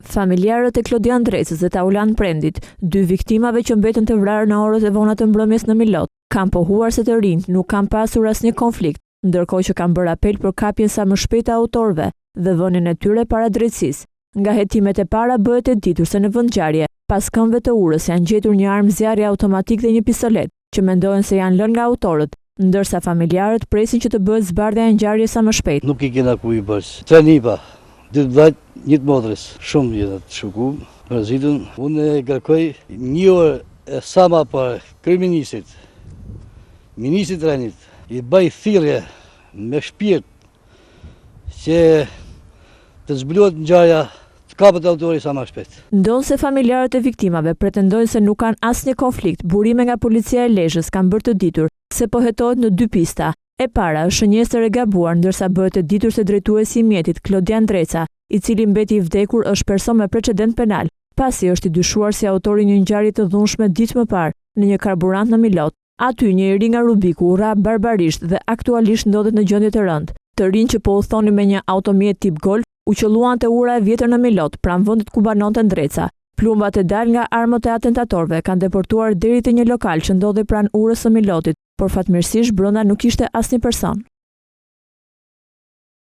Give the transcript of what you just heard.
Familjarët e Klodian Ndrecës dhe Taulant Prendit, dy viktimave që mbetën të vrarë në orët e vona të mbrëmjes në Milot, kanë pohuar se të rinjtë nuk kanë pasur asnjë konflikt, ndërkohë që kanë bërë apel për kapjen sa më shpejt të autorëve dhe vënien e tyre para drejtësisë. Nga hetimet e para bëhet e ditur se në vendngjarje, pas këmbëve të urës janë gjetur një armë zjarri automatik dhe një pistoletë, që mendohen se janë lënë nga autorët, ndërsa familjarët presin që të bëhet zbardhja e ngjarjes sa më shpejt. Nuk i kena ku i bësh. Tre nipa, dy të vllait, një të motrës. Shumë jena të shokum, mërzitun. Unë e kërkoj një orë e sa ma parë kryeministrit, ministrit të rendit, i bëj thirrje me shpirt që të zbulohet ngjarja, të kapet autori sa ma shpejt. Ndonëse familjarët e viktimave pretendojnë se nuk kanë asnjë konflikt, burime nga policia e Lezhës kanë bërë të ditur se po hetohet në dy pista. E para është shënjestër e gabuar ndërsa bëhet e ditur se drejtuesi i mjetit, Klodian Ndreca, i cili mbeti i vdekur është person me precedent penal, pasi është i dyshuar si autor i një ngjarje të dhunshme ditë më parë në një karburant në Milot. Aty, një i ri nga Rubiku u rrah barbarisht dhe aktualisht ndodhet në gjendje të rëndë. Të rinjtë që po udhëtonin me një automjet tip Golf u qëlluan te ura e vjetër në Milot, pranë vendit ku banonte Ndreca. Plumbat e dalë nga armët e atentatorëve kanë depërtuar deri te një lokal që ndodhej pranë urës së Milotit, por fatmirësisht brenda nuk ishte asnjë person.